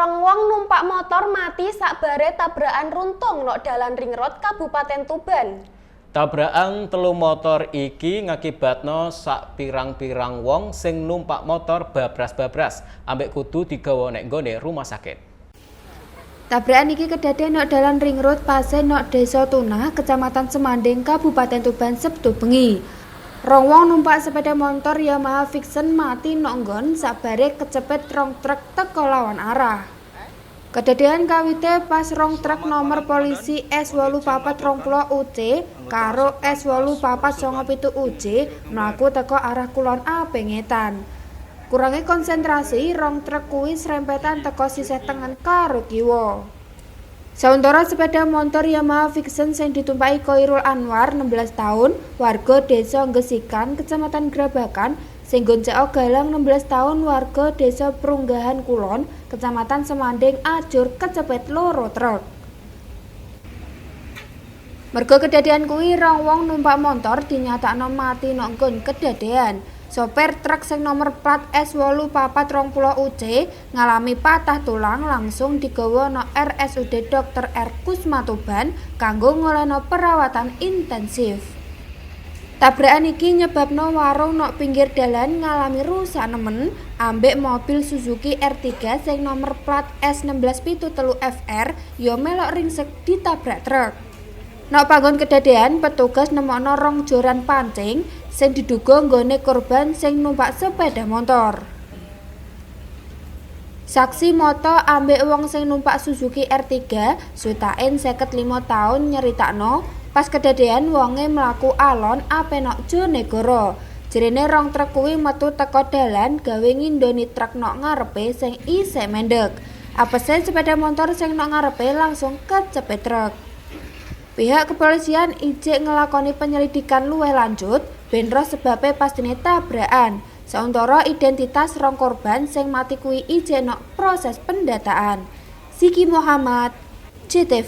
Rong wong numpak motor mati sakbare tabrakan runtung nok dalan Ring Road, Kabupaten Tuban. Tabrakan telu motor iki ngakibatno sak pirang-pirang wong sing numpak motor babras-babras ambek kudu digawa nek nggone rumah sakit. Tabrakan iki kedadean nok dalan Ring Road Pasen nok Desa Tunah, Kecamatan Semanding, Kabupaten Tuban, Sabtu bengi. Rong wong numpak sepeda motor Yamaha Vixion mati nok nggon sakbare kecepet rong truk teko lawan arah. Kedadean kawite pas rong truk nomor polisi S8420 UC karo S8497 UJ mlaku teko arah kulon ape ngetan. Kurange konsentrasi, rong truk kuwi serempetan teko sisih tengen karo kiwa. Sauntara sepeda motor Yamaha Vixion sing ditumpaki Koirul Anwar, 16 tahun, warga Desa Gesikan, Kecamatan Grabagan, sing goncengke Galang, 16 tahun, warga Desa Prunggahan Kulon, Kecamatan Semanding, ajur kecepet loro truk. Mergo kedadean kuwi, rong wong numpak motor dinyatakno mati nok nggon kedadean. Sopir truk sing nomor plat S8420 UC ngalami patah tulang, langsung digawa nok RSUD Dr. R. Kusma Tuban kanggo ngolehno perawatan intensif. Tabrakan iki nyebabno warung nok pinggir dalan ngalami rusak nemen, ambek mobil Suzuki R3 sing nomor plat S1673 FR yo melok ringsek ditabrak truk. Nok panggon kedadean, petugas nemokno rong joran pancing sing diduga nggone korban sing numpak sepeda motor. Saksi moto ambek wong sing numpak Suzuki R3, Sutain, 55 taun, nyeritakno pas kedadean wonge mlaku alon ape nok Jonegoro. Jerene rong truk kuwi metu teko dalan gawe ngindoni truk nok ngarepe sing isih mendek. Apese, sepeda motor sing nok ngarepe langsung kecepet truk. Pihak kepolisian ijek ngelakoni penyelidikan luwih lanjut ben roh sebabe pastine tabrakan. Sauntara identitas rong korban sing mati kuwi ijek nok proses pendataan. Siki Muhammad, JTV.